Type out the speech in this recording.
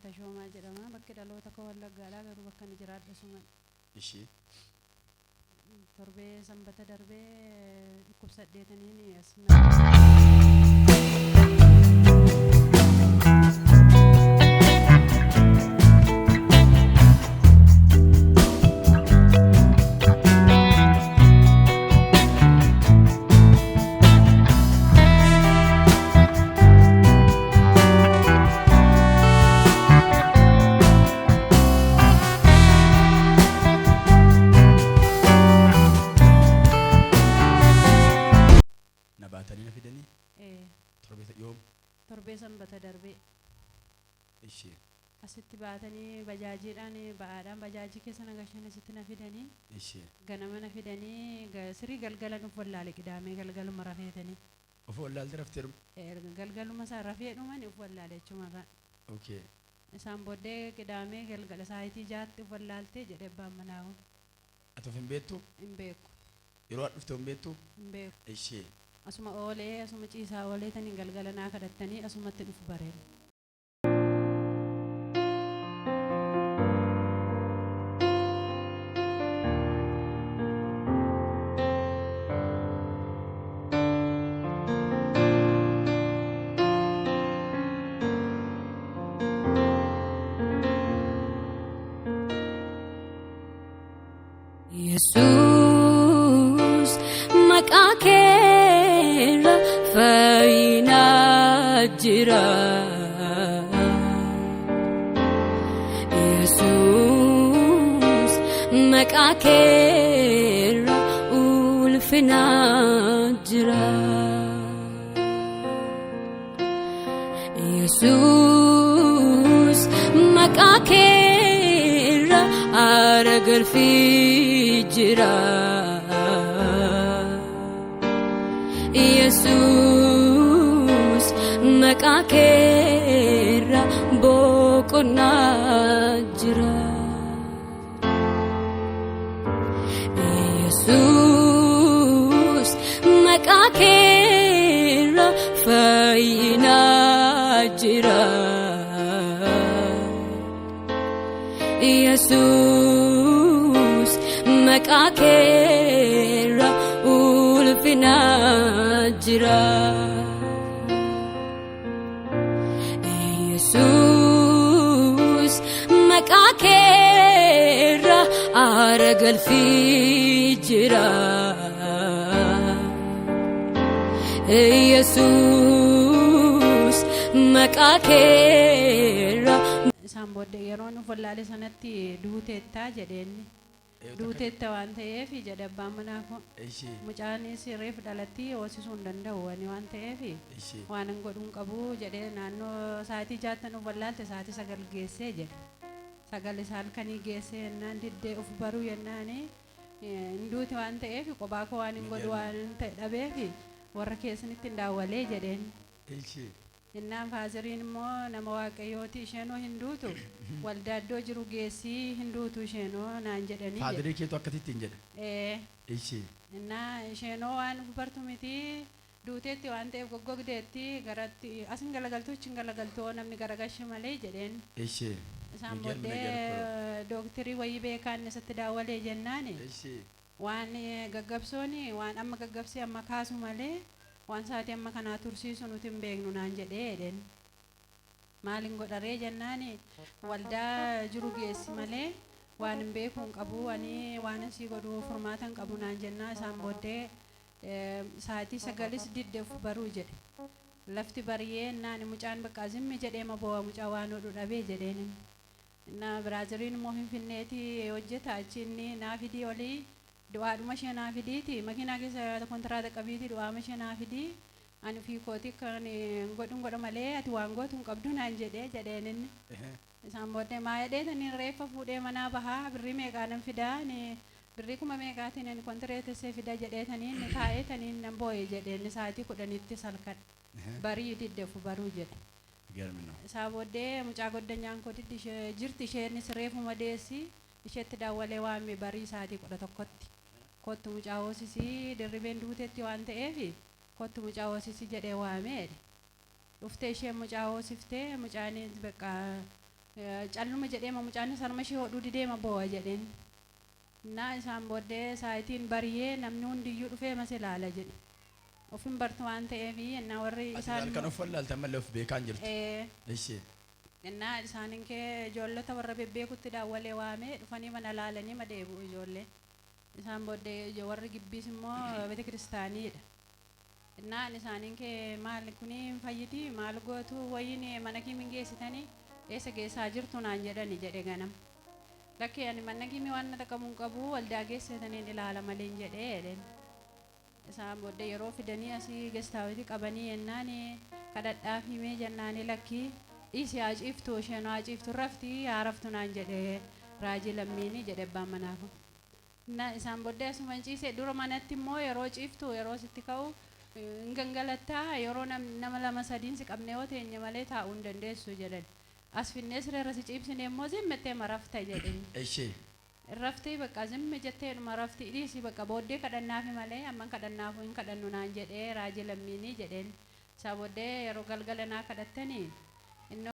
Tashoomaa jedhama. Bakki dhaloota koo Wallaggaadha, garuu bakka ani jiraadhu suma. Ishii. Torbee sanbata darbee dhukkubsadheetaniin as na. Na baatanii na fidanii torbee yoom? Torbee sanbata darbee. Ishii. Asitti baatanii bajaajiidhaan ba'aadhaan bajaajii keessa na gashan, asitti na fidanii. Ishii. Ganama na fidanii, sirii galgala nuuf wallaale, qidaamee galgaluma rafeetanii. Of wallaalte rafteeru. Galgaluma isaa rafee dhuman of wallaale jechumarraa. Okay. Isaan booddee qidaamee galgala saayitii 6tti of wallaaltee jedhe abbaan manaa kun. Ati of hin beektu? Hin beeku. Yeroo ati dhufte hin beektu? Hin beeku. Ishii. Asuma oolee, asuma ciisaa oolee tanii galgala naa kadhattanii asumatti dhufu bareeda. Yesuus, maqaa keerra fayyinaa jira. Yesuus, maqaa keerra ulfinaa jira. Yesuus, maqaa keerra aara galfii jira. Yesuus, maqaa keerra boqonnaa jira. Yesuus, maqaa keerra fayyinaa jira. Yesuus, maqaa keerra ulfinaa jira. Yesuus, maqaa keerra aara galfii jira. Yesuus, maqaa keerra. Isaan booddee yeroon of wallaale sanatti duuteettaa jedheenni. Duuteetta waan ta'eef jedhe abbaan manaa kun. Ishii. Mucaanis reef dhalatti hoosisuu hin danda'u ani waan ta'eef Ishii. waan hin godhuu hin qabu jedhee, naannoo sa'aatii 6ttan of wallaalte, sa'aatii 9 geessee jedhe. 9 isa halkanii geessee jennaan diddee of baruu jennaan, hin duute waan ta'eef kophaa koo waan hin godhu waan ta'e dhabeef warra keessanitti hin daawwalee jedheen. Ishii. Innaan faaziriin immoo nama waaqayyooti, isheenoo hin duutu, waldaa iddoo jiru geessii, hin duutu isheenoo naan jedhanii jedhe. Faadirii keetu akkasitti hin jedhe. Ee. Ishii. Innaa isheenoo waan of bartu miti, duuteetti waan ta'eef goggogdeetti, garatti asin galagaltuu achiin galagaltuu namni garagashe malee jedheen. Ishii. Isaan Migerm booddee ነገር እኮ ነው. dooktarii wayii beekaan isatti daawwalee jennaani Ishii. waan gaggabsoon waan amma gaggabsee amma kaasu malee waan sa'aatii amma kanaa tursiisu nuti hin beeknu naan jedhee jedheen. Maalin godharee jennaani, waldaa jiru geessi malee waan hin beeku hin qabu, ani waan asii godhu furmaata hin qabu naan jennaa, isaan booddee sa'aatii 9s didde of baruu jedhe. Lafti bari'ee naan mucaan bakka zimmi jedhee ma boo'a, mucaa waan hodhu dhabee jedheen. Na biraaziliin immoo Finfinneeti hojjeta, achi inni naa fidii olii du'aadhuma ishee naa fidiiti, makiinaa keessa kontiraata qabiiti, du'aama ishee naa fidii, ani ofii kooti kan godhun godha malee ati waan gootu hin qabdu naan jedhee jedheen inni. Isaan booddee maa jedhee taniin reeffa fuudhee manaa bahaa, birrii meeqaa nan fidaa, ani birrii kuma meeqaatiin ani kontireetessee fida jedhee taniin inni taa'ee taniin nan boo'e jedheen, sa'aatii 10tti salkan barii didde of baruu jedhe. የሚገርም ነው. Isaa booddee mucaa goddanyaan kootitti ishee jirti, isheenis reefuma deessi, isheetti daawwalee waame barii sa'aatii 11tti. Kottu mucaa hoosisii, dirribeen duutetti waan ta'eef kottu mucaa hoosisii jedhee waamee jedhe. Dhuftee isheen mucaa hoosiftee, mucaanis bakka Calluma jedheema mucaanis harma ishee hodhuu dideema boo'a jedheen. Innaa isaan booddee saayitiin bariyee namni hundiyyuu dhufee mas ilaala jedhe. Of hin bartu waan ta'eef innaa warri Ati isaan halkan of wallaalte ammallee of beekaa hin jirtu. Eh, Ishee. Innaa isaanin kee ijoollota warra bebbeekutti daawwalee waamee dhufanii mana laalanii ma deebi'u ijoollee. Isaan booddee warri gibbiis immoo beete kiristaaniidha. Innaan isaanin kee maal kuni hin fayyiti, maal gootu, wayiin mana kimin geessitanii eessa geessaa jirtu naan jedhani jedhe ganam. Lakkee ani mana kimi waan na taqamu hin qabu, waldaa geessitaniin ilaala malee hin jedhee jedheen. Isaan booddee yeroo fidanii asii gestaawiti qabanii jennaan kadhadhaaf himee jennaani lakkii dhiisi haa ciiftu, isheen haa ciiftu, rafti haa raftu naan jedhe raajii lammiini jedhe abbaan manaafu. Na isaan booddee asuma hin ciise. Dura manatti immoo yeroo ciiftu yeroo sitti ka'u hin gangalattaa, yeroo nama lama sadiin si qabnee yoo teenye malee taa'uu hin dandeessu jedhan. As finnee sireerra si ciibsine immoo zimmettee marafta jedheen. Ishee. Raftee bakka zimmi jetteedhuma rafti, dhiisi bakka booddee kadhannaafi malee amman kadhannaafu hin kadhannu naan jedhee raajii lammiinii jedheen. Isaa booddee yeroo galgala naa kadhattanii innoo